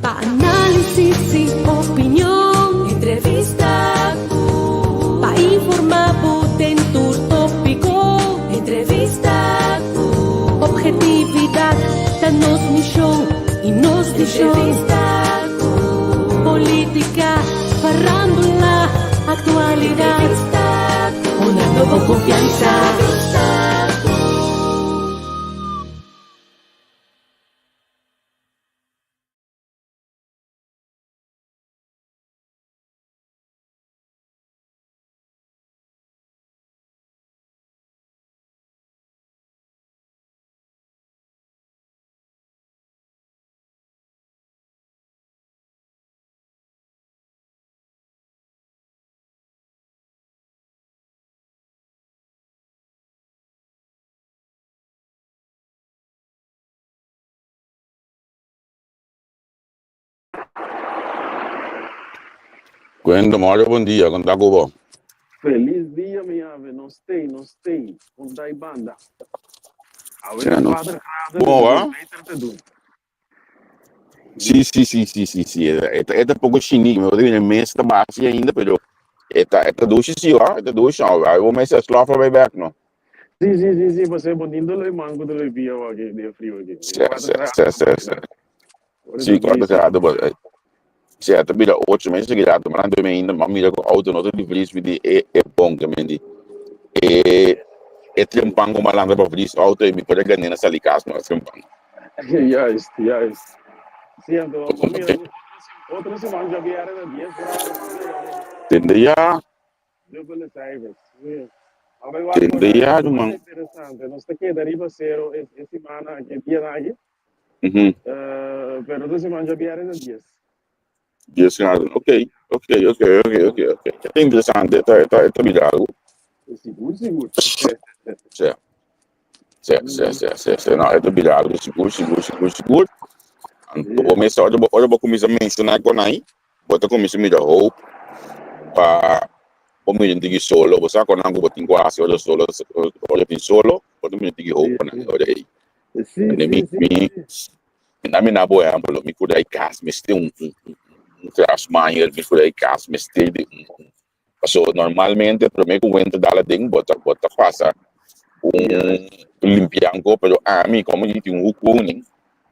Pa análisis i opinion. Entrevista ku. Pa informá bo den tur tópiko. Entrevista ku. Obhetividat ta nos mishon i nos vishon. Entrevista ku. Polítika, farándula, aktualidat. Entrevista ku. Honrando bo konfiansa. Entrevista ku. Cuento, Mario, bon dia, con ta cu bo? Feliz dia mi ave, nos tei, nos tei, con ta y banda. Awe Sea ta no. 4 graden, Bon, dus wa? beter te doen. Sí, sí, sí, sí, sí, sí. E ta poco chini, me bote mes ta basi ainda, pero e ta dushi sí, wa? E ta dushi, no. Ai, bo mes a slofa bij bek, no? Sí, sí, sí, sí, pasé bonito lo man ku te lo pia aki de frio aki. Sí, 4 sí, graden, sí, sí, sí. imagina. Ora Sí, ta 4 vries. graden, but, sí, ta bira 8 mensen graden, maar dan ainda, maar mira ku auto no ta di vries, mi di e bon, que men di. E trempan ku malanda pa vries auto e mi por a gana na sali kas, no trempan. Juist, juist. Sí, anto, ma mira, otro siman ya viera na 10 graden. Tende ya, Dubbele cijfers. Sí. Maar wij waren tende gewoon ya, super man. interesante. Nos ta keda riba cero e semana aki, dia aki. Pero otro siman ya viera na 10. 10 graden. Ok. Ta interesante, ta bira algo. Sigur, sigur. Sí. Sí, sí, sí, sí, sí. No, e ta bira algo sigur, sigur, sigur, sigur. Anto, bo mester, ora bo kuminsá menshoná kon ai, bo ta kuminsá mira hoop pa bo mira un tiki solo. Bo sa kon nan ku bo tin ku hasi ora solo, ora tin solo, bo ta mira un tiki hoop pa nan ora ei. Ande mi, na mi na bo ehempel, mi kuda e kas mester un grasmaaier, mi kuda e kas mester di un. Paso normalmente prome ku winter dal aden bo ta bo ta pasa un limpianko pero ami komo mi tin un hoekwoning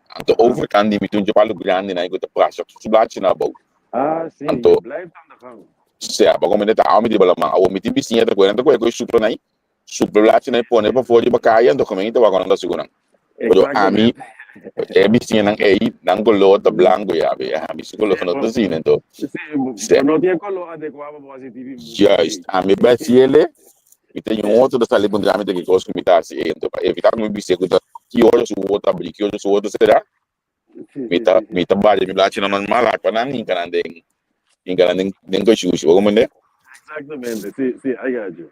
anto overkant di mi tin un palu grandi nan ku ta prasa su blachi na abou. Ah, sí, je Anto blijft aan de gang. sea pa komo ta ami riba laman awor mi tin bisiña ta koe nan ta koe koe supla nan supla blachi nan pone pafó riba kaya anto gemeente wak nan ta sigu nan. Pero ami Exactamente. e bisiñanan ei nan koló ta blanko ya be ami su koló no ta asina anto Sí, sea. bo no tin e koló adekuá pa bo hasi TV movie. Juist, ami bai hasiele, mi ta un otro ta sali puntra mi ta ki kos ku mi ta hasi ei, anto pa evitá ku mi bis'é ku ta ki ora su wowo ta abrí, ki ora su wowo ta será, mi ta mi ta balia mi blachinan normal pa nan hinka nan den hinka nan den den kashushi, bo comprende? Exactamente, sí, sí, I got you.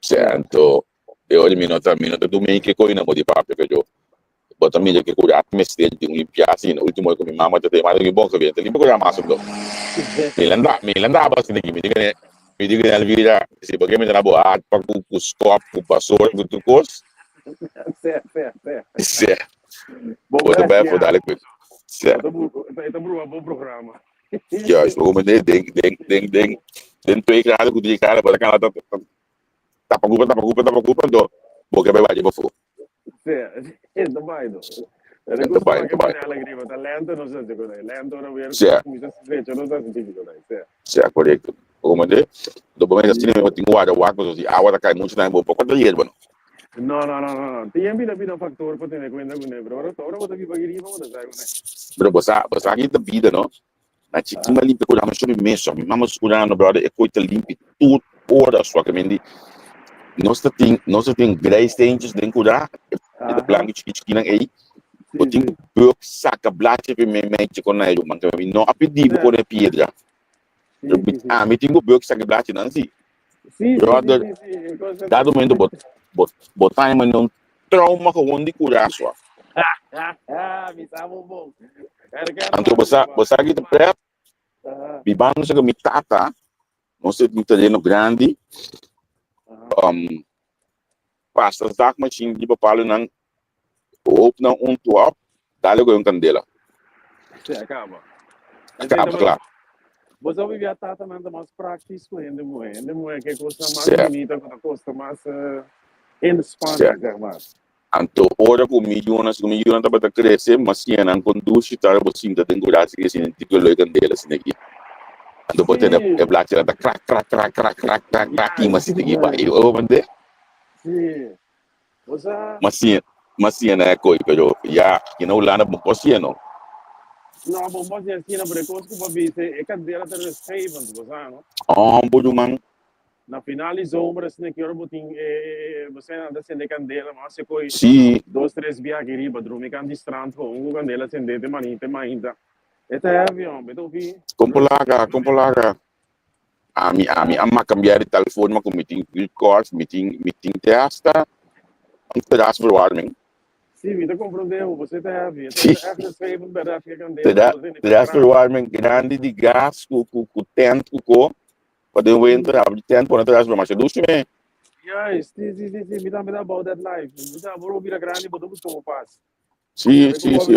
Sí, anto e ora mi no ta dumi ke koi na bo di papia pero bo ta mira ke kura mester di un limpia asina. Ultimo ku mi mama ta tema mi bon sabia ta limpia kura mas anto. Mi landa mi landa aba asina aki mi di kene mi di kene Elvira si bo ke mi ta na bo harpa ku ku skòp ku basora ku tur kos. Sí, sí, sí. Sí. Bo Bo ta best bai ya. for dale ku sí. Bo ta e ta brua bo programa. Juist, bo komende den den den den den 2 graden ku 3 graden bo ta kana ta ta tapa kupa tapa kupa tapa kupa anto bo ke bai bai pafó. Sí, e ta bai do. Pero E ta gusto bai, pa e ke ta bai. manera alegria, ta lento no sa si ku dai. Lento ora weer Sí. kumisa stretch no sa si típico dai. Sí. Sí, korekto. Bo komende do bo mester asina bo tin ku warda wak pasobra si awa ta kai muchu na bo poko ta yerba no. No, no, no, no, no. Tin bida bida factor pa tene cuenta ku ne, pero ora bo ta biba aki riba bo ta sa ku ne. Pero bo sa ki ta bida no. Na chikin ba limpia kura mi meso. Mi mama skurando brother e koi ta limpi tur ora so ke mendi nos ta tin grijsteentjes den kura e ta blanco chiki chiki nan ei. Bo tin ku beuk saka blachi pe me mechi kon na man ke mi no a pidi bo kore piedra. Ami tin ku beuk saka blachi nan si. Brother, dado momento bo time un trauma gewoon di kura so. Mi sa bo bon. Anto bo sa ki ta pret bibando sa mi tata nos tin un tereno grandi pasa zaagmachine riba palo nan hoop nan un tu op dale ku un kandela. Se acaba. A kaba, kla. Bo sa bibia tatanan ta mas praktis ku hende muhé. Hende muhé ke kosnan mas bunita ku ta kosta mas inspanning, zeg maar. Anto ora ku mi yunan, si ku mi yunan tabata krese, mi a siña nan kon dushi ta ora bo sinta den kurachi ke sinti ku lo e kandela asina aki. Anto bo tende e blachinan ta krak krak krak krak krak krak krak i mi a sinti ki bai. Bo comprende? Bo sa. Mi a siña, mi a siña nan e koi, pero ya, aki na Hulanda bo por siña no. No, bo por siña asina, pero e kos ku bo a bisa, e kandela ta rustgevend, bo sa no? Oh, bo ruman. Na final di zomer asina ki ora bo tin e bo sa nan ta sende kandela, mas e koi dos tres bia aki riba, drumi kan di strand gewoon ku kandela sende te manita te mainta. E ta heavy hombre, e ta hopi. Kon por laga, kon por laga. Ami, ami a cambiar di tal forma cu mi tin vuurkorf, mi tin, mi tin te hasta un terrasverwarming. Sí, mi ta comprende bo, bo ta heavy. E ta echt geschreven bij de candela. Terrasverwarming grandi di gas cu, cu, cu tent cu co. Pa den winter abri tent pone terrasverwarming. Masha dushi me. Juist, sí, sí, sí, sí, mi tambe ta about that life. Mi ta abo bira grandi, bo ta busca bo pas. Sí, sí, sí,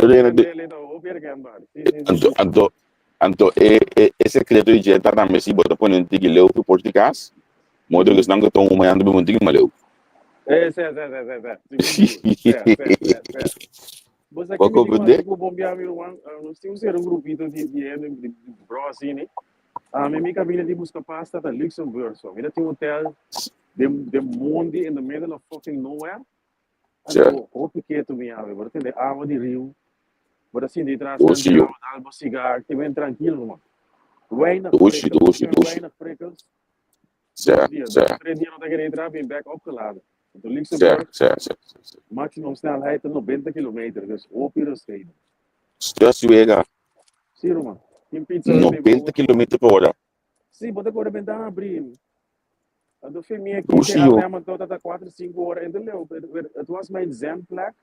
Anto, anto, anto e, e, e secreto di dje ta tambe si bo ta pone un tiki leu for di cas, modo ku esnan ku ta huma ya no ta bebe un tiki mas leu. Eh, sí, sí, sí, sí, sí. Sigur, sigur. Sí, sí, sí, sí. Bo sa Bo ki mi tin comprende? masi ku bon bia mi ruman, nos tin un ser un grupito di di hende di di bro asini. Ami mi kabina di buska pasta ta Luxemburg so. Mi ta tin hotel den den mondi in the middle of fucking nowhere. Anto hopi ketu mi awe, bo ta tende awa di riu, bo ta sinti tras nan di awa dal bo sigar, te ben trankil ruman. Weinig prikkels, Dushi, te ben dushi. weinig prikkels. Dos dia, dos, tres dia no ta kere entra, bin bek opgeladen. Anto Luxemburg, maximum snelheid ta 90 kilometer, dus hopi rustig. Stress wega. Si ruman, tin pizza den 90 kilometer per hora. Si, bo ta kore bentana abri. Anto fin mi aki te Arnhem anto ta 4, 5 ora en te leu. Het was mijn zenplek.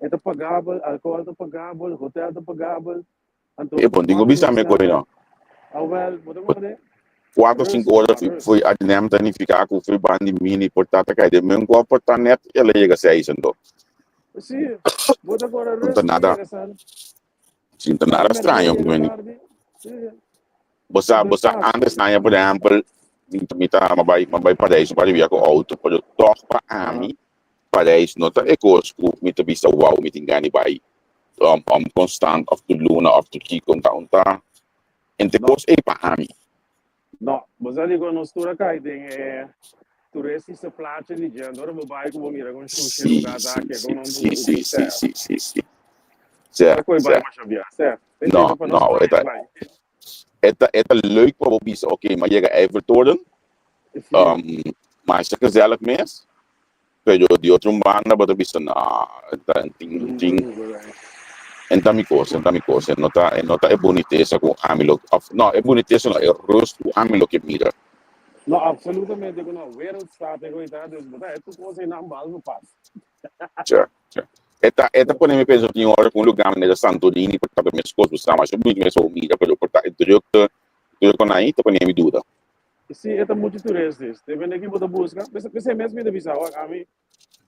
E ta pagabel, alcohol ta pagabel, hotel ta pagabel. Anto E bon, digo bisa me koi no. Ah wel, bo ta comprende? 4, 5 ora foi Arnhem ta nifica ku foi bandi mini por ta ta kai den men kwa por ta net el a yega 6 anto. Si, bo ta kore No ta rustig nada. yega sal. Si ta nada straño ku meni. Bo sa, bo sa antes aña por ehempel, mi ta mi bai mi bai Parijs un par di bia ku outo, pero tòg pa ami Parijs no ta e kos ku mi ta bisa wow mi tin gana di bai konstant òf tur luna òf tur kiko, un ta un ta henter kos ei pa ami. No, bo sa di ku nos tur a kai den e turistische plaatje di dje, anto ora bo bai ku bo mira kon shushi e lugar ta, ke kon nan Sí, buki, sí, sí, sè. sí, sí, sí. Ta Sè, koi bai sè. masha bia, sè. Esei No, ta pa nos no, e playa ta, bai. e ta, e ta leuk pa bo bisa, oké, m'a yega Eiffeltoren, Sí. Masha gezellig mes, pero di otro un banda bo ta bisa, no, ta tin, tin, en ta mi kos, en ta mi kos, e no ta, e no ta e bunitesa ku ami lo, of no, e bunitesa no, e rust ku ami lo ke mira. No, absolutamente ku no. Wereldstad e koi ta, dus bo ta e tur kos einan behalve pas. Tja, tja. E ta, e ta pone mi pensa tin ora ku un lugar manera Santorini por ta meskos, bo sa masha bunita mes bo mira, pero por ta e drukte, drukte nan ei ta pone mi duda. Sí, e ta muchu toeristisch. Depende kin bo ta buska. P'esei mes mi ta bisa wak ami,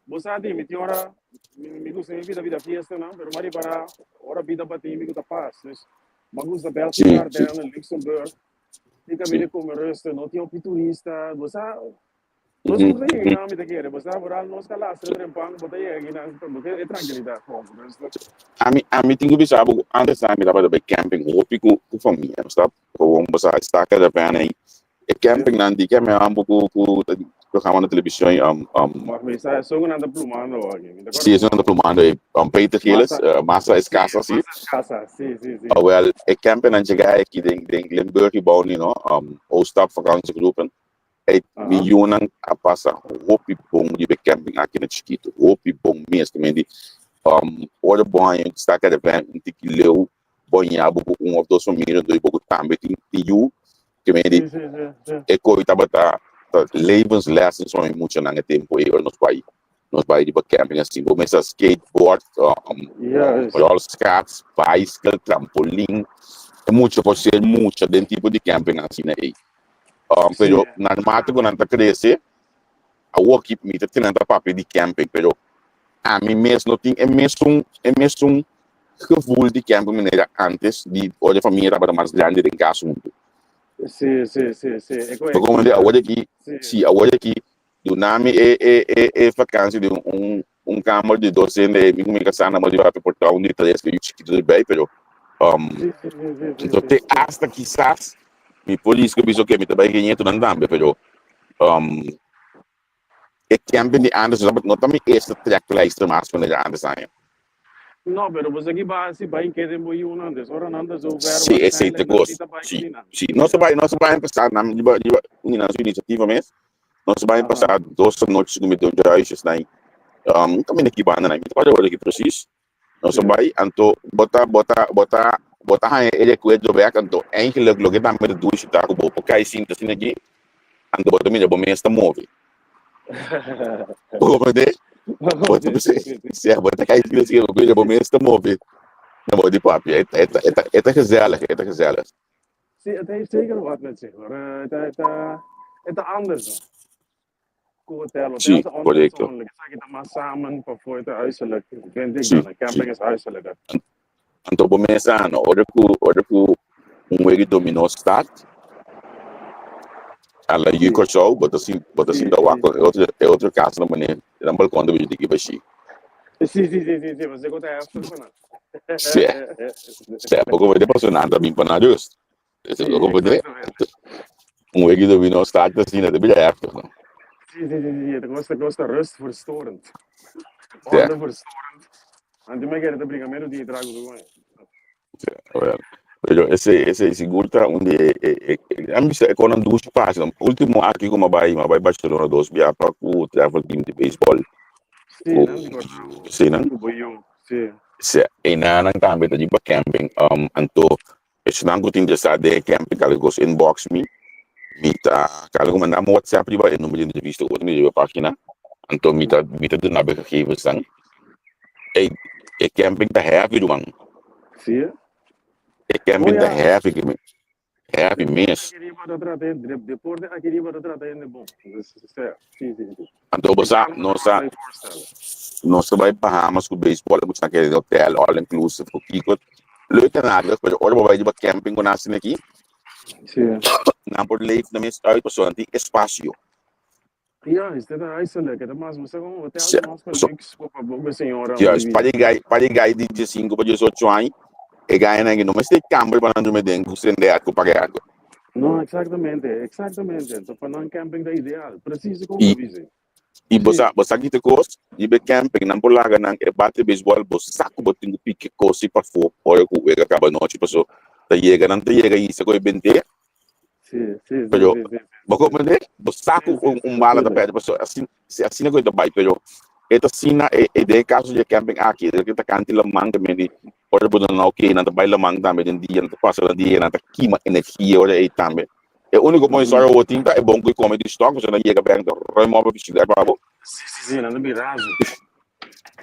bo sa di mi tin ora mi gusta mi bida bida fiestanan, pero mi a ripará ora bida batí mi ku ta pas. Dus mi a gusta Bèlgika, Ardennen, Luxemburg. Mi ta bini kome rustig, no tin hopi turista. Bo sa, nos tur ta yega kinan mi ta kere. Bo sa, vooral nos ka lastra trempan, bo ta yega kinan, bo ke e trankilidat gewoon, rustig. Ami, ami tin ku bisa bo ku antes ami tabata bai camping hopi ku ku famia. Nos ta gewoon bo sa sta caravan ei. E campingnan di ke mi ambo ku ku programa na televishon ei Mag mi sa esun ku nan ta plumando aki. Mi ta Sí, esun nan ta plumando ei. Peter Gillis, Masa es Casa, sí. Masa es Casa, sí, sí, sí. Awel, e campingnan chega aki den den Limburg i bou ni no, Oostap vakantiegroepen. Ei, mi yunan a pasa hopi bon riba e camping aki na chikitu, hopi bon mes. Te mende, ora bo haña un sta caravan un tiki leu, bo haña bo ku un of dos familia, dor bo ku tambe tin yu, te mende e koe tabata ta levenslessens pa mi muchanan e tempu ei ora nos bai nos bai riba camping asin. Bo mester skateboard, rolschaats, bicycle, trampolin, e mucha por ser mucha den tipo di camping asina ei. Pero naarmate ku nan ta krese, awoki mi ta tene nan ta papia di camping, pero ami mes no tin e mesun e mesun. gevoel di camping manera antes di ora e famia tabata mas grandi den cas hunto. Sí, sí, sí, sí. E Bo comprende? Awor aki, sí, awor aki duna mi e e e e vakantie di un un kamer di dos hende e mi ku mi kasá na di papia por ta un di tres ku yu chikitu erbij pero um, Sí, sí, sí, sí, sí, anto sí. te hasta kisas mi por riska bisa oke mi ta bai geñetonan tambe pero um, e camping di antes no ta mi eerste trekpleister mas manera antes aña. No, pero bo sa ki ba hasi bai kede bo yiunan antes. Ora nan ta zo ver Sí, esei waarschijnlijk te nan kos. si ta bai Sí, kini nan. sí. Nos a bai, nos a bai empezá nan riba riba un nan su iniciativa mes. Nos a bai empezá dos anochi ku mi don huisjes nan. Um, kaminda ki banda nan, mi ta kòrda ora ki precies. Nos a bai, anto bo ta bo ta bo ta bo ta haña e rekuerdo bèk, anto eigenlijk loke tambe ta dushi ta ku bo por kai sinta asina aki, anto bo ta mira bo mes ta move. Bo comprende? Bo ta bisa, sí, bo ta kai sinta asina, bo mira bo mes ta move. Na bo di papia, e ta e ta e ta e ta gezellig, e ta gezellig. Sí, het heeft zeker wat met zich hoor. Het, het, het anders hoor. Ku hotel, hotel Sí, ta correcto. onpersoonlijk. Esaki ta mas samen pafó e ta huiselijk, vind ik Sí, dan. Een sí. camping is huiselijker. Anto bo mes sa no, ora ku ora ku un wega di dominó start, a la yu Kòrsou, bo ta sin bo ta sinta wak e otro e otro kas na manera nan balkon ta bini tiki bashí. Sí, sí, sí, sí, sí, pasobra ku ta heftig pa nan. Sí, sí, poko bo ta pasobra nan ta bin pa nan rust. Sí, Bo comprende? exactamente. Un wega di dominó start asina ta bira heftig no. Sí, sí, sí, sí, ta kosta kosta rustverstorend. Sí. Ordeverstorend. Antes mi kere ta bringa menos di trago ku goña. Sí, well, pero ese ese sigur ta un di e e e e a mi bisa e konan dushi fácil. Último aki ku mi a bai, mi a bai Barcelona dos bia pa ku travel team di baseball. Sí, Ku nan di Kòrsou. sí nan. Ku bo yu, sí. Sí, einan nan tambe ta riba camping. Anto Esnan ku ta interesá den e camping kal kos inbox mi, mi ta kal ku manda mi WhatsApp riba e number di entrevista ku bo tin riba e página, anto mi ta mi ta duna bo e gegevensnan. Ey, e camping ta heavy ruman. Sí? E Oh camping ta ya. heavy, heavy mes. Aki riba ta trata hende, de- deporte aki riba ta trata hende bon. Dus, sea, sí, sí, sí. Anto bo Mi sa, kan nos sa, me voorstellen. nos ta bai Bahamas ku baseball, ku esnan kere hotel, all inclusive, ku kiko. Leuk en aardig, pero ora bo bai riba camping ku nan asina aki, Sí. nan por leef nan mes uit pasobra nan tin espasio. Ja, is dit een huiselijk. Het mas, mas como hotel Sí, mas pa so, luxe pa pa señora juist, vivi. pa di gai, pa di gai di 15 pa 18 aña, e gainan aki no mester kamber pa nan drumi den ku sende airco, paga airco. No, exactamente, exactamente. Enton pa nan camping ta ideal. Precies como I bo bisa. i bo Sí. sa, bo sa kite kos, riba e camping nan por laga nan e bate beisbòl, bo sa ku bo tin ku piki kos si pafó ora ku wega kaba nochi, paso ta yega nan ta yega hisa ku e bendé, Sí, sí, sí, pero sí, sí, sí, bo sí. comprende? Bo sa Sí, ku sí, un, sí, un bala ta natuurlijk. pèrdè, paso asina, si asina ku e ta bai, pero e ta asina e e den e kaso di e camping aki, e ta kanti laman tambe di ora bo duna ok, nan ta bai laman tambe den dia, nan ta pasa den dia, nan ta kima energia ora ei tambe. E úniko bon historia ku bo tin ta e bon ku e kome di stok, pasobra nan yega bèk nan ta ruim op e bisikleta pa bo. Sí, sí, sí, nan ta bin razu.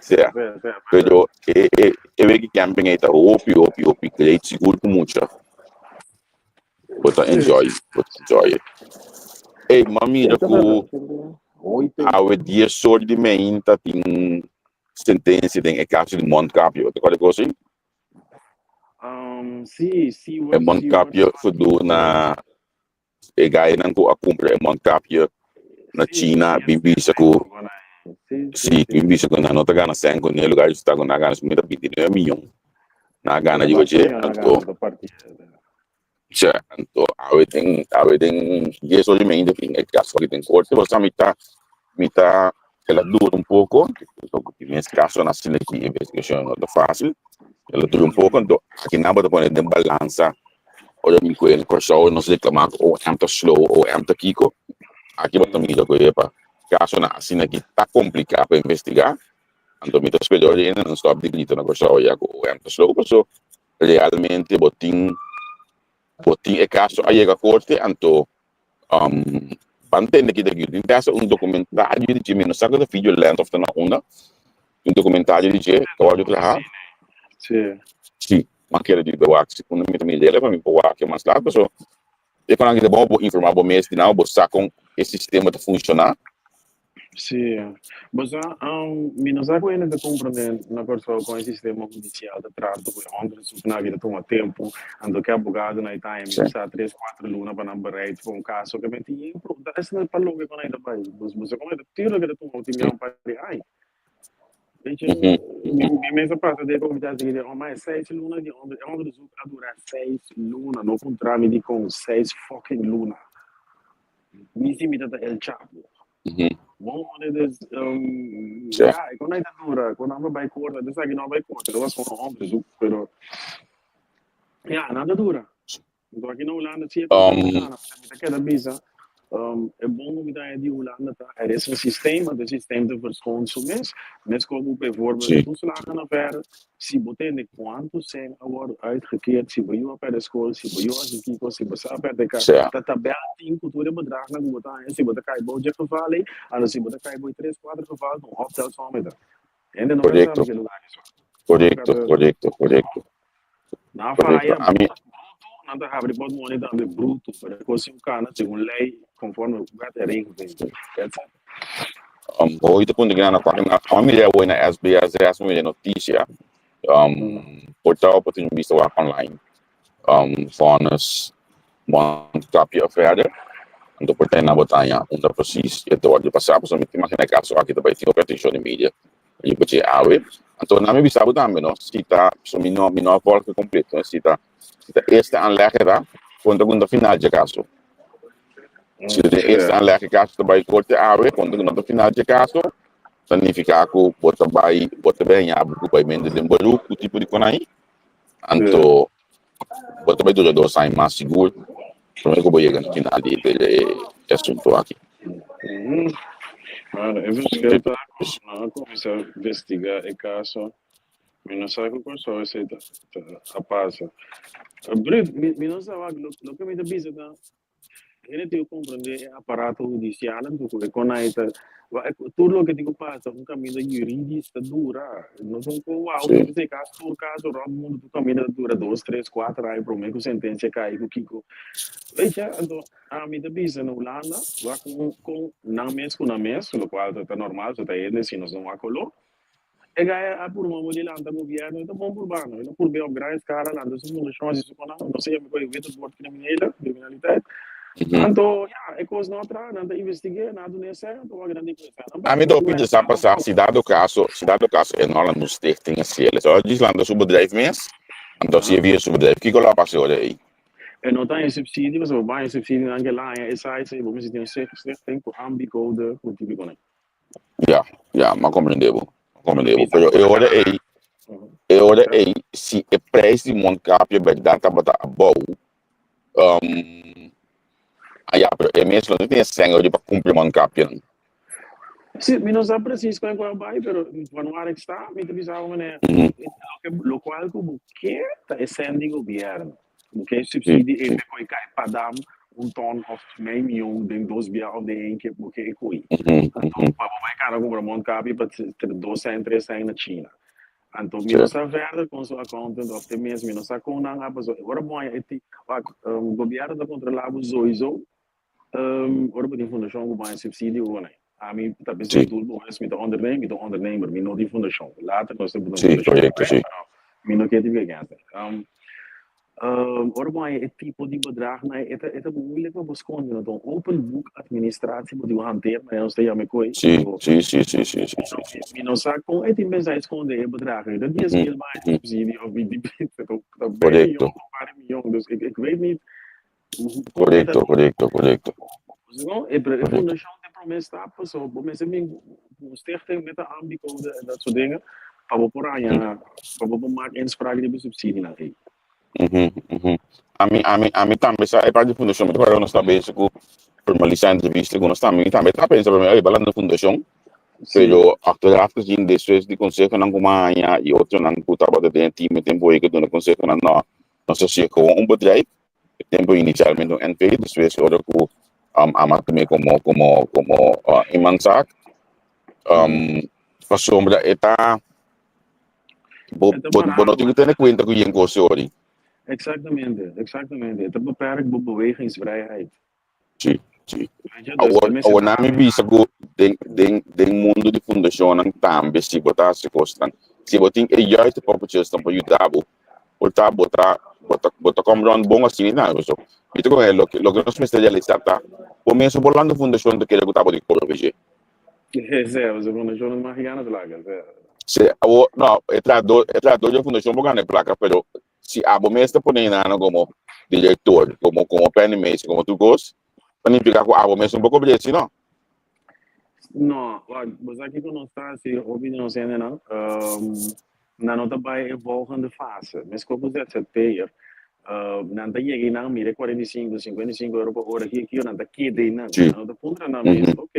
Sea, Be, be, be. pero e e e wiki camping ei ta hopi hopi hopi great, sigur ku mucha. Bo ta enjoy, bo ta enjoy. Ey, m'a mira ku awe dies or di meinta tin sentencia den e caso di Mondkapje. Bo ta kòrda e kos ei? Um, sí, sí, E mondkapje gedoe na e gainan ku a kumpra e mondkapje na China bin bisa ku sí, bin bisa ku nan no ta gana sèn ku ne lugar di sta ku nan a gana mi ta 29 miyon nan a gana riba dje anto Tja, anto awe den awe den dies ora y media tin e caso aki den corte, pasobra mi ta mi ta el a dura un poco, pasobra tin es casonan asina ki investigacion no ta facil, el a dura un poco, anto aki nan bo ta pone den balansa ora mi cu e Corsou nos reclama cu OM ta slow, OM ta kico, aki bo ta mira cu epa casonan asina ki ta complica pa investiga, anto mi ta spera ora nan stop di grita na Corsou ya cu OM ta slow, pasobra realmente bo tin bo tin e caso a yega corte anto um, ban tende ki ta tin tesa un documentario di dje mi no sa ku ta video lent of ta na unda un documentario di dje ta wòrdu traha Sí. sí ma kere di wak si unda mi ta mir'el pa mi por wak mas laat paso e konan ki ta bon bo informa bo mes di nan bo sa kon e sistema ta funciona. Sí. Bo sa, mi no sa ku hende ta komprendé na Kòrsou kon e sistema hudisial ta trata ku e onderzoeknan aki ta tuma tempu, anto ke abogadonan ei ta haña mi sa tres kuater luna pa nan bereid pa un kaso ke menti yen pro ta esnan pa loke kon ei ta bai. Bo sa kon e ta tuurlijk e ta tuma tin biaha un par di aña. Weet je, mi mes a pasa den komite así di, oh my, 6 luna di onderzoek a dura 6 luna, no puntra mi dikon 6 fucking luna. Mi si mi ta El Chapo. Bon, dus, ja, ik kon niet dura, kon nan bai korte, dus aki no bai korte, dat was gewoon een onderzoek, pero ja, nada dura. Anto aki na Hulanda si e gana, mi ta keda bisa, e bon ku mi ta di Hulanda ta, er is een systeem, want het systeem te verschoont su mes, mes como bijvoorbeeld toeslagenaffaire, si bo tende kuantu sen a wòrdu uitgekeerd, si bo yu a pèrdè skol, si bo yu a hasi kiko, si bo sa a pèrdè ka, ta tabèl tin ku tur e bedragnan ku bo ta haña, si bo ta kai bou dje geval ei, anto si bo ta kai bou e tres, kuater geval, ta un optelsom e ta. Hende no ta sabi ke lugar esaki. Korekto, korekto, korekto. Nan Korekto. faya Ami bruto, nan ta habri portmone tambe bruto, pero e kos sin kana segun lei konforme wet en regelgeving. That's it. Hoy ta punto grana pa na a mira hoy na SBS es mira noticia portal pa tin vista wak online vonnis mondkapje affaire, anto por na botaña unda precies e ta wòrdu pasá, pasobra mi ta imagina e kaso aki ta bai tin hopi atenshon di media riba dje awe. Anto nan mi bisa bo tambe no si ta, pasobra mi no a volg e kompleto, si ta eerste aanleg e ta konta ku no ta final dje kaso. Si ta den eerste aanleg e kaso ta bai korte awe, konta ku no ta final dje kaso, ta nifiká ku bo ta bai haña bo ku bai mente den beroep ku tipo di konai. Anto bo ta bai dura 2 aña mas sigur promé ku bo yega na final di e asunto aki. Maar e verschil ta ku nan a kuminsá investigá e kaso, mi no sa ku Kòrsou esei ta a pasa. Brut, mi no sa wak, loke mi ta bisa ta, hende tin ku komprendé e aparato hudisial anto ku e konai ta, tur loke tin ku pasa un kaminda yuridis ta dura. No ta un ko wou, esei kas tur kaso rònt mundu tur kaminda ta dura dos, tres, kuater aña promé ku sentensia kai ku kiko. Weet je, anto ami ta bisa na Hulanda, wak kon nan mes ku nan mes, lokual ta normal, so ta hende si nos no wak koló. E gaya a purba bo di lanta gobierno, e ta bon purbando. E ta purba op gran escala lanta su fundacion hasi su konan, no sé, mi koe witteboord criminele, criminaliteit. Anto, ja, e kos no a traha, nan ta investigué, nan a duna esei, anto wak nan di ku esei. Nan Ami ta hopi sa pasá si dado caso e no lanta un stichting así, so djis lanta su bedrijf mes, anto si e via su bedrijf, kiko lo a pasa ora ei? E no ta en subsidie, pasobra bo haña subsidie nan ke laña esei, esei, bo mester tin un stichting ku ANBI-code ku típiko nan. Ja, m'a komprendé bo. Komprendé bo. Pero e ora ei, si e prijs di mondkapje bèrdat tabata abou, ah ja, pero e mes no tin sèn ori pa kumpra mondkapjenan. Sí, mi no sa precies kon a bai, pero van waar ik sta, mi ta bisa bo meneer, lokual ku bo ke ta e sèn di gobièrnu. Bo ke subsidie e te koi kai padam un ton of mei mion den dos bia of den één keer bo ke e koi. Anto pa bo bai kana kumpra mondkapje pa 2 sèn, 3 sèn na China. Anto mi no sa verder kon su accountant of te mes, mi no sa kon nan a paso. Ora bo haña e ti, wak, gobièrnu ta kontrolá bo sowieso. Ora bo tin fundashon ku bo haña subsidio ku bo Ami ta bisa doel bo mes, mi ta ondernemer, mi ta ondernemer, mi no tin fundashon. Later nos ta pone fundashon, pero mi no ke tin against it. Ora bo haña e tipo di bedragnan, e ta moeilijk pa bo skonde. No ta un open book administratie bo tin ku hanteer, manera nos ta yama e koi. Sí, sí, sí, sí, sí, sí, sí. Mi no sa kon e tin pensa e skonde e bedrag. Ta 10.000 ba haña subsidie of 20, ta mei mion of par di mion. Dus ik weet niet kon e ta Korekto, korekto, korekto. No, e fundashon ta e promé stap, pasobra bo mester bin ku un stichting met een ANBI-code en dat soort dingen, pa bo por haña, pa bo por maak inspraak riba e subsidienan ei. Ami tambe sa e parti di fundashon, mi ta kòrda nos ta bezig ku formalisá entrevista ku nos tambe, mi tambe ta pensa promé, ey, balanda fundashon, pero achteraf gezien despues di konsehonan ku mi a haña i otronan ku tabata den e team e tempu ei ku duna konsehonan, no, nos a hasié komo un bedrijf, e tempu inicialmente un NV, despues ora ku ama tum'é komo eenmanszaak, pasobra e ta bo no tin ku tene kuenta ku yen kos ori. Exactamente, exactamente. E ta beperk bo bewegingsvrijheid. Sí. Sí. Weet je, dus Awor, e mester awor ta na mi bisa ku den, den, den mundu di fundashonnan tambe si bo ta hasi kosnan, si bo tin e juiste poppetjesnan pa yuda bo, por ta bo ta bo ta bo ta kom rond bon asina i nan. So, mi ta kohe loke loke nos mester realisá ta bo mes bo lanta fundashon ta kere ku ta bo di kobra pa dje. Sí, e fundashon mas gana plaka, sí. Sí, awor, no, e trahador e trahador di e fundashon por gana e plaka, pero si abo mes ta pone nan komo direktor, komo komo penningmeester, komo tur kos, ta nifiká ku abo mes no por kobra esei, no? No, wak, bo sa kiko nos ta hasi hopi di nos hendenan? Nan no ta bai e volgende fase. Meskos ku ZZP'er, nan ta yega einan, mira e 45, 55 euro pa ora aki aki, nan ta keda einan. Nan no ta puntra nan mes, ok,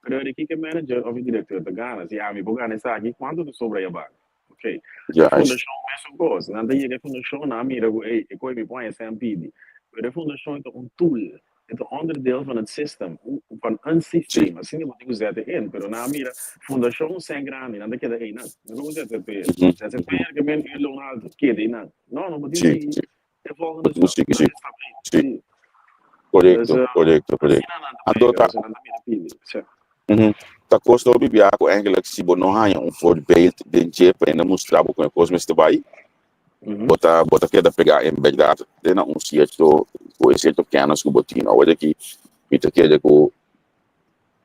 pero ora kiko e manager òf e direktor ta gana? Si ami por gana esaki, kuantu ta sobra ayabak? Ok. E fundashon mesun kos. Nan ta yega e fundashon, nan a mira ku ey, e koe mi por haña sèn pidi. Pero e fundashon ta un tool, e ta onderdeel van het system, van een systeem. Asina bo tin ku zet e in. Pero nan a mira fundashon sèn grandi, nan ta keda einan. No komo ZZP. ZZP ke men uurloon haltu, keda einan. No, no, bo tin ku sigui e volgende stap. Sí, E stap ei. sí. Sí. Korekto, Dus, korekto, korekto. asina nan ta Anto brega, ta, asina nan ta mira pidi. Sí. Ta kosta hopi biaha ku eigenlijk si bo no haña un voorbeeld den dje pa hende mustra bo kon e kos mester bai, bo ta bo ta keda pegá en bèrdat te na un sierto ku e sierto kènis ku bo tin. Awor aki mi ta kere ku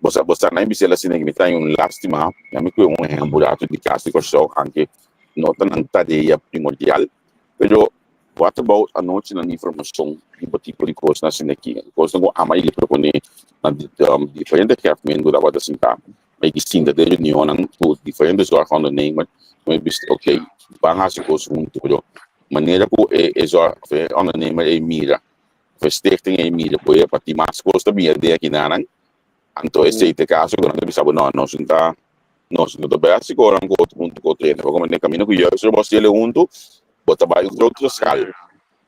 Bo sa, bo sa na e bisel asina ki mi ta haña un lástima, ya mi kue un ehèmpel rato di kas di Kòrsou, anke no ta nan tarea primordial, pero what about anochinan di informashon di bo tipo di kosnan asina aki, kosnan ku ama yega proponé na diferente hefmen ku tabata sintá, ma yega sinta den reunionnan ku diferente zorgondernemer, ku mi bisa ok, ban hasi kos huntu, pero manera ku e zorgondernemer ei mira Of e stichting ei mira ku e pa tin mas kos ta bira den akinanan, anto esei ta e kaso ku nan ta bisa bo no, nos no ta nos no ta bai hasi koran ku otro huntu ku otro hende, pasobra den kaminda ku juist bo hasiel huntu bo ta bai un grotere skal.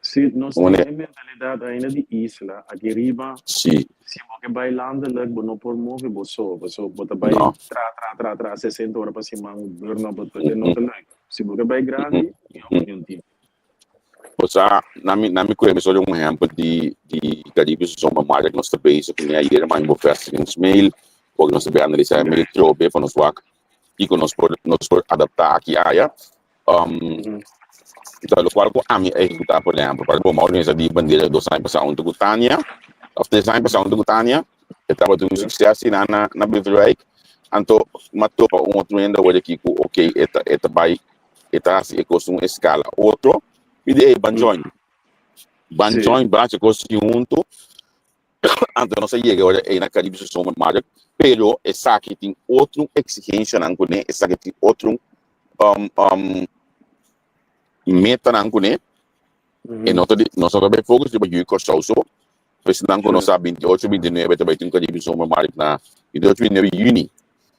Si, nos tin e mentalidat ainda di isla aki riba, si bo ke bai landelijk bo no por move bo so, pasobra bo ta bai tra tra tra tra 60 ora pa siman, burn out, bo ta no ta leuk. Si bo ke bai grandi, mihor bo tin un team. Osea, na mi, na mi kue mi soli un ehempel di, di Caribe su zomer markt nos ta bezig kuné ayer ma mi bo festival nos mail, porque nos ta be analisá e mail trobe pa nos wak kiko nos por, nos por adaptá aki aya. Um, ta lokual ku ami a ehekutá, por ehempel, pa bo, mi a organisá di bandera 2 aña pasá huntu ku Tania, òf 3 aña pasá huntu ku Tania, e tabata un sukses asina na, na Beverwijk. Anto mi a topa un otro hende awor aki ku okey e ta, e ta bai E ta hasi e kos un eskala. Otro pidi ey ban join. Ban join, ban hasi e kos huntu. Anto nos a yega ora ey na Caribische Zomermarkt. Pero esaki tin otro exigencianan kuné, esaki tin otro metanan kuné. E no ta di, nos no ta bay focus riba Yu Kòrsou so. Pues nan ku nos sa 28, 29 ta bay tin un Caribe Zomermarkt na 28, 29 yüni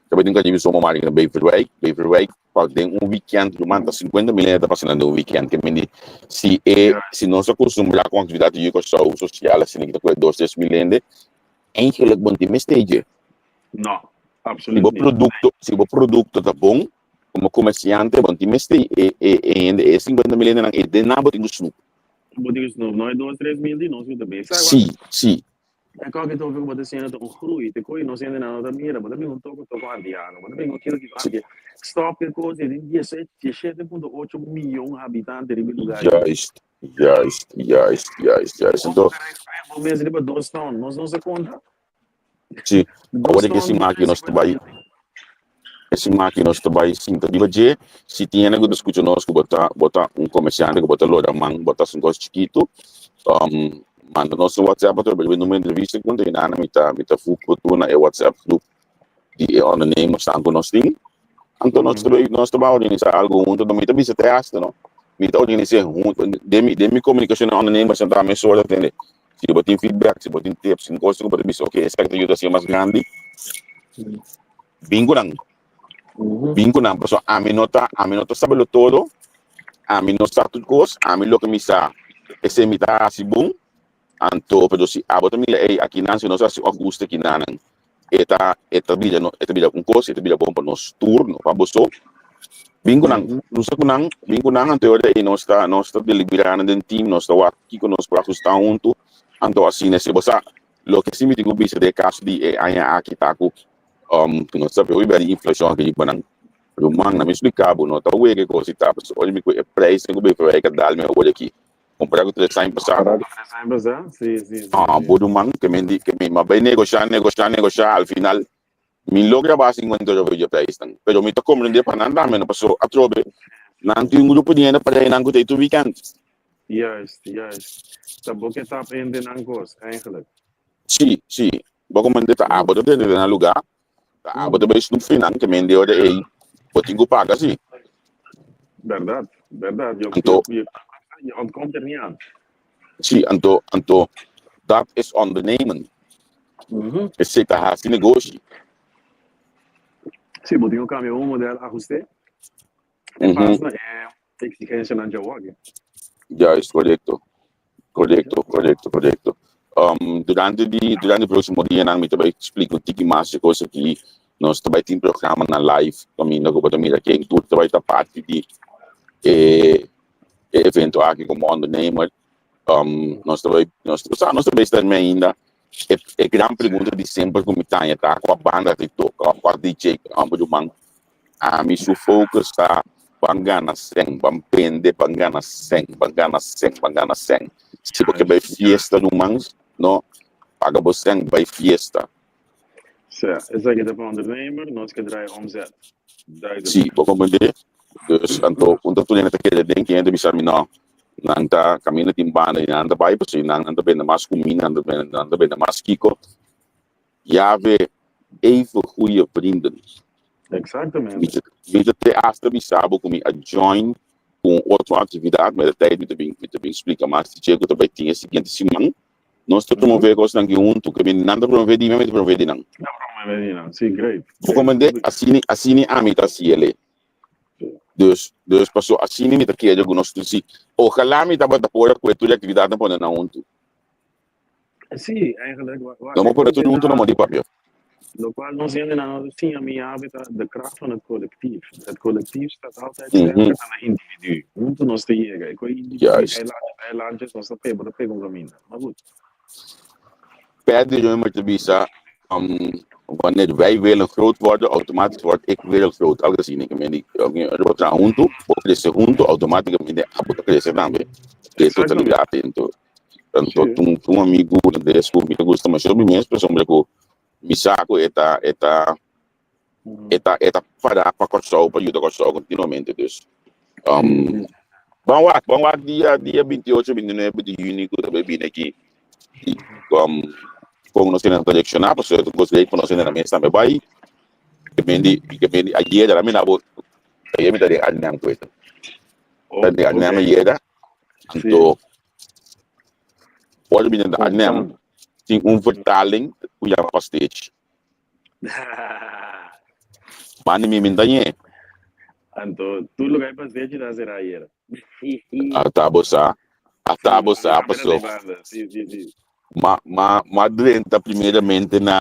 ta bay tin un Caribe Zomermarkt na Beverwijk. Beverwijk pa den un weekend ruman ta 50 mil hende ta pasa nan den un weekend. Ke mindi si e si nos a kustumbrá ku aktividat di Yu Kòrsou sosial asina ki ta kue 2, 3 mil hende, eigenlijk bo no tin mester dje. No, Si absoluut bo niet. produkto, si bo produkto ta bon, komo komersiante bo no tin mester e e e hende e 50 mil hendenan e den nan bo tin ku snoep. Bo tin ku snoep, no e 2, 3 mil di nos ku ta bin. Sa Sí, sí. E koki tofi ku bo ta siña ta un groei, te koe nos hendenan no ta mira, bo ta bin un toko toko antiano, bo ta bin un kilo kilo antiano. Stop e kos ei, tin 17.8 miyon habitante riba e lugar ei. Juist, juist, juist, juist, juist. Kon Anto, bo ta referé bo mes riba 2 ton? Nos no sa konta. Sí, 2 awor e ton siman aki nos ta 250 bai, mil. e siman aki nos ta bai sinta riba dje, si tin hende ku ta skucha nos ku bo ta bo ta un komersiante ku bo ta logra man, bo ta hasi un kos chikitu, manda nos un WhatsApp atrobe riba e numero di entrevista ku ta yena mi ta mi ta voeg bo tur na e WhatsApp groep di e ondernemersnan ku nos tin. Anto nos ta bai nos ta bai organisá algu huntu, mi ta bisa te hasta no, mi ta organis'é huntu, den mi den mi komunikashon na ondernemersnan ta mesora tende. Si bo tin feedback, si bo tin tips, tin cosnan cu bo ta bisa, ok, esaki ta yuda hacié mas grandi, bin cu nan. Bin cu nan, pasobra ami no ta, ami no ta sabelo todo, ami no sa tur cos, ami loke mi sa, esei mi ta haci bon, anto, pero si abo ta mira, ey, akinan si nos haci un ajuste akinanan, e ta, e ta bira no, e ta bira un cos, e ta bira bon pa nos tur, no pa bo so. Bin cu nan, lusa cu nan, bin cu nan, anto e ora ey nos ta, nos ta deliberando den team, nos ta wak kico nos por ajusta hunto, anto asina si bo sa. Loke si mi tin ku bisa den e kaso di e aña aki ta ku nos ta hopi di inflashon aki riba nan. Ruman, na mi splika bo, no ta wega e kos di ta, pasobra ora mi ku e preisnan ku Beverwijk a dal mi awor aki, kompara ku 3 aña pasá. Kompara ku 3 aña pasá? Si, si, si, Ah, si. bo ruman, ke men di, ke men, m'a bai negoshá, negoshá, negoshá, al final mi logra baha 50 euro for di e preisnan. Pero mi ta komprendé pa nan tambe, no, pasobra atrobe nan tin un grupo di hende pa nan ku ta ei tur weekend. Juist, juist. Ta bo ke tap in den nan kos, eigenlijk. Si, si. Bo komprendé ta abo ta tene den nan lugá, ta abo ta bai snoep fi nan, ke men di ora ei bo tin ku paga si. Bèrdat, bèrdat. Je, Anto, je, je ontkomt er niet aan. si, anto, anto dat is ondernemen. Esei ta hasi negoshi. Si, bo tin ku kambia bo model, ahusté. E pas na e Exigencianan djawoki. Juist, correcto. Correcto, correcto, correcto. Durante di, durante e próximo dianan mi ta bai splika un tiki mas e kos aki. Nos ta bai tin programanan live kaminda ku bo ta mira ken tur ta bai ta parti di e e evento aki komo ondernemer. Nos ta bai, nos ta, nos ta bai sta mi ainda. E e gran pregunta di semper ku mi taña ta kua banda ta toka, kua DJ, kua ruman. Ami su focus ta ban gana sèn, ban bende, ban gana sèn, ban gana sèn, ban gana sèn. Si bo ke bai fiesta ruman, no, paga bo sèn, bai fiesta. Sa, esaki ta pa ondernemer, nos ke draai omzet. Duidelijk. Si, bo comprende? Dus, anto, un ta tur hende ta kere den ki hende bisa mi no, nan ta kaminda tin banda i nan ta bai pasobra nan nan ta bende mas kuminda, nan ta bende, nan ta bende mas kiko. Yave even goeie vrienden. Exactamente. Mi ta, mi ta te hasta bisa bo ku mi a join ku un otro aktividat, ma e tijd mi ta bin, mi ta bin splika mas di dje ku ta bai tin e siguiente siman. Nos ta promove kosnan aki huntu, ke mi nan ta promove di mi, mi ta promove di nan. Ta promove di nan, si, great. Bo komprende? Asina, asina ami ta hasi el'e. Dus, dus paso asina mi ta kere ku nos tur si. Ojalá mi tabata por a kue tur e aktividatnan pone nan huntu. Sí, eigenlijk. Wa, wa, No mo pone tur huntu na mo di papia. Locual nos hendenan no ta siña mi yabi ta de kracht van het collectief. Het collectief staat altijd sterker dan e individu. Huntu nos ta yega. E ku e individu eilandjes, eilandjes, nos ta pega, bo ta pega un kaminda. Maar goed. Pat de Römer ta bisa, wanneer wij willen groot worden, automatisch word ik wereldgroot. Algo asina. Ik meen, ora bo traha huntu, bo crece huntu, automaticamente abo ta crece tambe. De totalidad. Entonces, Tanto un un amigu hulandes ku mi ta gusta masha mi mes pasobra ku mi sa ku e ta e ta e ta e ta pará pa Kòrsou pa yuda Kòrsou kontinuamente dus ban wak ban wak dia dia 28 29 di yüni ku ta bai bini aki i kon nos tene ta reakshoná pasobra ta kos lei ku nos tene na mes tambe bai ke men di ke men di ayera mi na bo ayer mi ta den Arnhem ku e ta den Arnhem ayera. Anto, ora bini na Arnhem, tin un vertaling ku yama pastechi. Mandi mi minta ñe. Anto, tur lugar e pastechi ta será ayera. Ata bo sa, ata bo sa, paso. Sí, sí, sí. Ma, ma, ma drenta primeramente na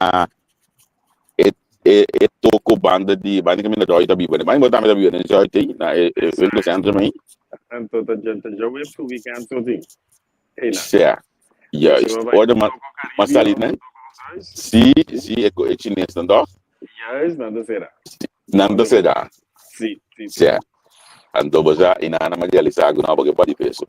e e e toko banda di banda kaminda Roy ta biba. Banda bo tambe ta biba den Zuid ei, na e e winkelcentrum ei. Anto ta ta djaweps ku weekend so tin. Ei na. Sea, juist. Ora ma ma sali nan. Si, si e e chinesnan toch? Juist, nan ta sera. Nan ta sera. Si, si, si. Sea. Anto bo sa, i nan a realisá ku no, porque pa di peso.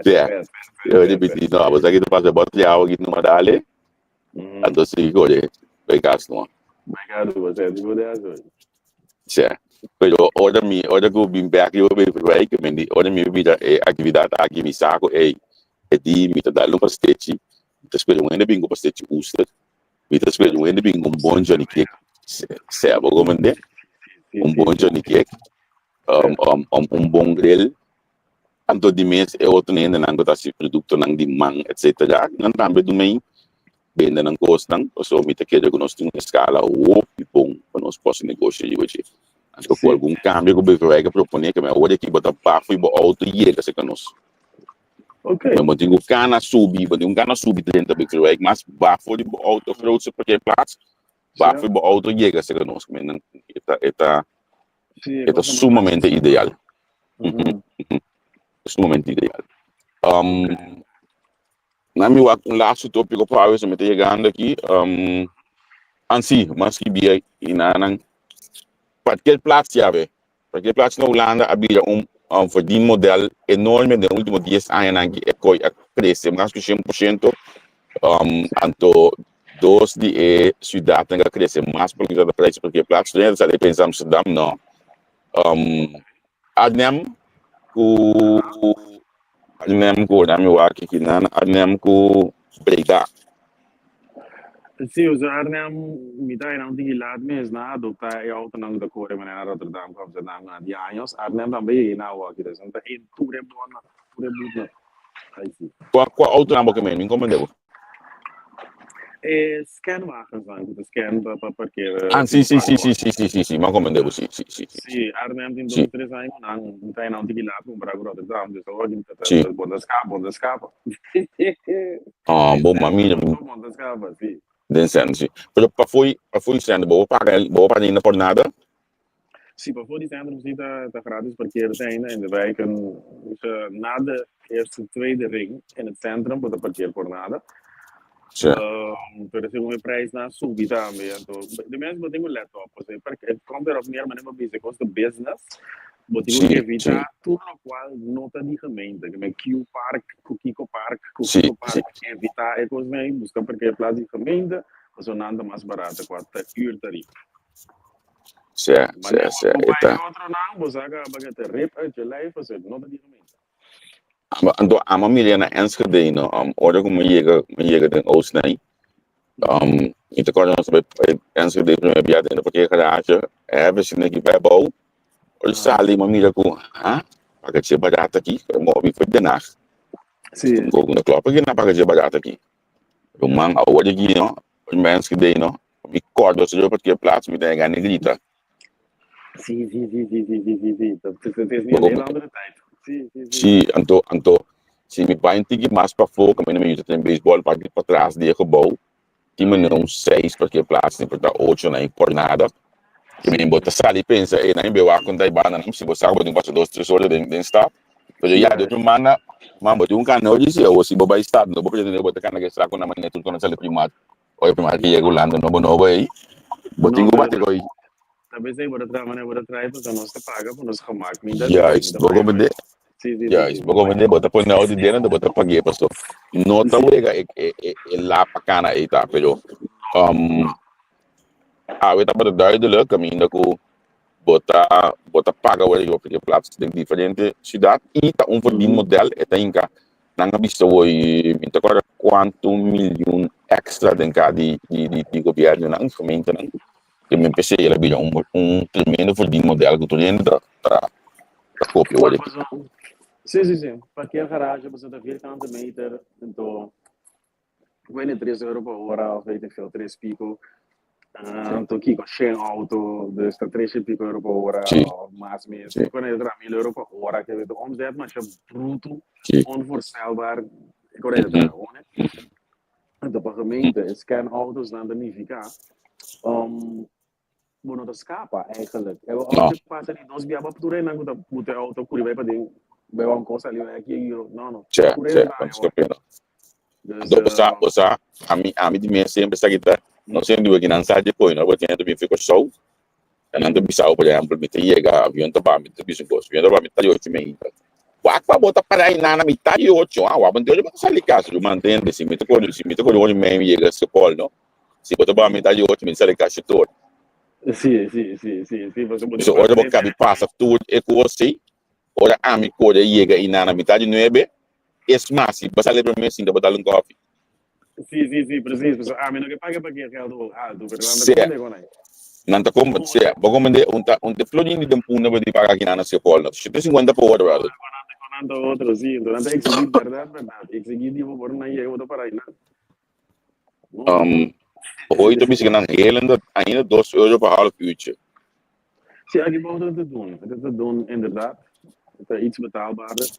Sea, yo repetí, no, bo sa ki ta pasa, bo triawa ki numa dale, anto sigui kore bai kas numa. Sea, pero ora mi, ora ku bin bek riba Beverwijk, mi di, ora mi mira e aktividat aki, mi sa ku ey, e di mi ta dal un pastechi, mi ta spera un hende bin ku pastechi uster, Mi ta spera un hende bin un bon Johnny Cake. Sea bo komende? Un bon Johnny Cake. Un bon grill. Anto di mes e otro hendenan ku ta hasi produktonan di man etsetera, nan tambe dun mei bende nan kosnan. Pasobra mi ta kere ku nos tin un eskala hopi bon pa nos por hasi negosio riba dje. Anto ku algun kambio ku Beverwijk a proponé, ke mi awor aki bo ta bafo i bo outo yega serka nos. Ok. Bo tin ku kana subi, bo tin ku kana subi drenta Beverwijk, mas bafo di bo auto grootste parkeerplaats, bafo di bo auto yega serka nos. Men e ta, e ta, Sí, e ta sumamente ideal. Sumamente ideal. Na mi wak un laatste tópiko pa awe, mi ta yegando aki. Ansi, mas skibí i nan parkeerplaats yabe. Parkeerplaats na Hulanda a bira un verdienmodel enorme den último 10 añanan ki e koi a krese mas ku 100%. Anto dos di e siudatnan ku a krese mas pa loke ta prijs di parkeerplaats. Tur hende ta sali pensa Amsterdam, no. Arnhem ku Arnhem ku na mi wak aki nan Arnhem ku Breda. Sí, osea Arnhem mi ta era un tiki laat mes nan a adopta e autonan ku ta kore manera Rotterdam ku Amsterdam na di años. Arnhem tambe yega na awo aki dus nan ta e tur e bònnan, tur e butnan. Ai sí. Kua kua autonan bo ke men? Mi nkomprende bo. E scanwagens nan ku ta scan pa pa parkeer Ah, sí, sí, sí, sí, sí, sí, sí, sí, m'a comprende bo, sí, sí, sí, sí. Sí, Arnhem tin Sí. dos o tres aña ku nan ta nan tiki laat kumpara ku Rotterdam, dus awor ta ta Sí. ta bon ta skapa, bon ta skapa. Ah, Den bo, ma centro mira, bon ta skapa, sí. Den centro, sí. Pero pafó, pafó di centro, bo paga, bo paga ainda por nada? Sí, pafó di centro sí ta ta gratis parkeer te ainda in de wijken. Dus na de eerste tweede ring in het centrum bo ta parkeer por nada. Sí. Pero segun e prijsnan a subi tambe, anto de mens bo tin ku let op, pasobra het komt erop neer manera bo bisa kos ta business, bo tin ku evita tur lokual no ta di gemeente, ke men Q park ku Kiko park ku Kiko park, evita e kosnan ei, buska parkeerplaats di gemeente, pasobra nan ta mas barata ku ta huurtarief. Sí, sí, Manera sí, bo e bai ta. e otronan, bo sa kaba ke ta rip uit je lijf, pasobra no ta di gemeente. Ama, anto ama mira na Enschede, no, ora ku mi yega, mi yega den Oosnij, mi ta kòrda nos bai Enschede promé bia den e parkeergarage, e vecino aki bai abou, ora sali mi a mira ku, ha, paga dje barat aki, pero mi obi for Den Haag. Sí. Ku no klòp aki na paga dje barat aki. Ruman, awor aki no, ora mi bai Enschede no, mi kòrda su parkeerplaats, mi ta yega Negrita. Sí, sí, sí, sí, sí, sí, sí, sí. Dat is, het is nu een hele andere tijd. Sí, sí, sí. Sí, anto, anto, si mi bai un tiki mas pafó, kaminda mi yuda ten beisbòl, parti patras di e gebou, tin manera un seis parkeerplaats, tin por ta ocho na e kornada. Ke men bo ta sali pensa, e nan be wak kon ta e banda nan, si bo sa ku bo tin ku pasa dos, tres ora den den stad. Pero ya, di otro banda, man, bo tin un kano di si, awor si bo bai stad, no bo pretende bo ta kana ke sa ku nan manera tur ku nan sali primar. Oye, primar ke yega Hulanda nobo nobo ei, bo tin No, ku pero bati koi. ta bes ei bo ta traha manera bo ta traha pasobra nos ta paga pa nos gemak. Mi ta Juist, mi ta bo paga comprende? Sí, sí, sí, Juist, sí. bo comprende? Bo ta pone auto den anto bo ta pagu'é paso no ta wega e e e e lapa kana ei ta, pero um, awe tabata duidelijk kaminda ku bo ta bo ta paga wor riba parkeerplaats den diferente ciudad y ta un verdienmodel e ta hinca nan a bisa hoy mi ta acorda cuanto miljoen extra den ca di di di di gobiernonan gemeentenan ke mi p'esey el a bira un un tremendo verdienmodel ku tur hende ta ta ta copia wor aki. Sí, sí, sí. Parkeergarage pasobra ta vierkante meter, enton Bueno, tres euro pa ora of weet ik veel, tres pico. Anto kiko, shen auto, dus ta tres y pico euro pa ora Sí. of mas mes. Sí. Bueno, e tra mil euro pa ora, ke de omzet masha bruto, Sí. onvoorstelbaar. Ik hoor het Mhm. gewoon, hè. Anto pa gemeente, scan auto's dan ta nifica, bo no ta scapa eigenlijk. E No. auto pasa di dos bia, pa tur hendenan ku ta buta e auto kuri bai paden, bai wan kos sali bai aki aki. No, no. Che, Tur che, hende ta no haña scapa no. Dus, Anto bo sa, bo sa, ami, ami di mes semper sa kita, no sende weki nan sa di koi, no, bo tin hende bin fi Kòrsou, en nan ta bisa bo, por ehempel, mi ta yega, avion ta ba, mi ta bisa un kos, avion ta ba mitad di ocho meinta. Wak pa bo ta para ei nan na mitad di ocho, ah, wak bo ta sali kas, yo mantende, si mi ta kore, si mi ta kore ora i mei mi yega Schiphol, no. Si bo ta ba mitad di ocho, mi ta sali kas tur. Sí, sí, sí, sí, sí, pasobra bo So, tin ora bo pasa kabi pasa tur e kos ei, ora ami kore yega ei nan na mitad di nuebe, es mas, si bo sali prome, sinta bo dal un kofi. Sí, sí, sí, precies. Pasobra ami no ke paga pa ke geld alto, pero nan ta Sea. komende kon ei. Nan ta komende, sea. Bo komende un ta un te florin di den punda bo di paga aki nan na Schiphol, no. 150 pa ora, brother. Kon nan kon nan ta otro, sí. Enton nan ta exigí berdad, berdad. Exigí di bo por nan yega bo ta para ei nan. Um, hoy ta bisa nan helende ainda 2 euro pa half uurtje. Sí, aki bou ta te doen. Het te doen, inderdaad. Het is iets betaalbaarder.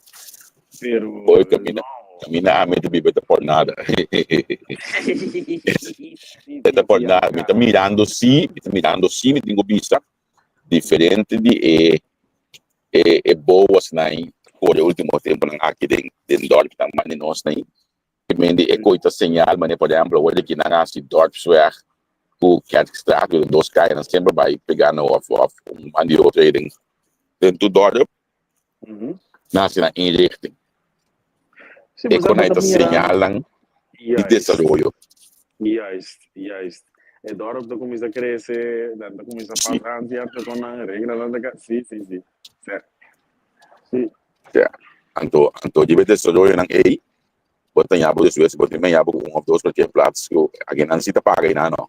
Pero, Hoy camina, no. camina a mi te biba te por nada. Sí, sí, Te por sí, nada. Mi ta mirando sí, mi ta mirando sí, mi tengo vista diferente di e e e boas nan. kore último temponan aki den den dorpnan mane nos na Mendi e koe ta señal mane por ehempel awor di ki nan a hasi Dorpsweg ku Kerkstraat ku dos kayanan semper bai pega na of of un man di otro ei den den tur dorp nan hasi nan inrichting. Sí, E bo sa kon bo ei ta ta mira señalnan di Juist, desaroyo. juist, juist. E dorp ta kuminsá krese, nan ta kuminsá Sí. pas aan sierto konan, reglanan ta ka, sí, sí, sí. Sí. Sí. Ja. Anto anto riba e desaroyonan ei Bo ta ña bo despues bo tin meña bo ku un of dos parkeerplaats ku agennan si ta paga einan no.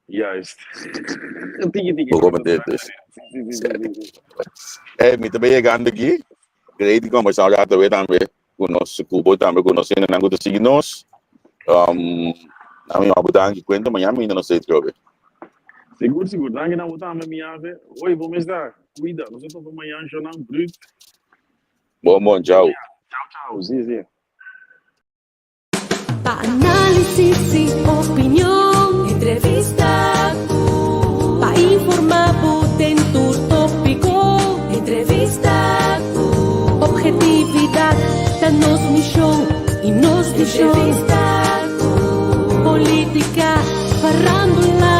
Juist. Tiki tiki Bo pa komprende ta dus. Sí, sí, sí, sí, sí, sí. Ey, mi ta bay yegando aki. Great di kombersá un rato awe tambe ku nos, ku bo tambe ku nos hendenan ku ta sigui nos. Um, na mi bo danki kuenta mañana mi nos ta trobe. Sigur, sigur. Danki na bo tambe, mi ave. Oye, bo mes ta cuida. Nos ta topa mañana, shonan. Brut. Bon, bon, chao. Chao, chao. Sí, sí. Pa análisis y opinion, entrevista ku. Pa informa bo den tur tópiko, entrevista ku. Objetividad ta nos mishon y nos vishon. Entrevista ku. Polítika, farándula.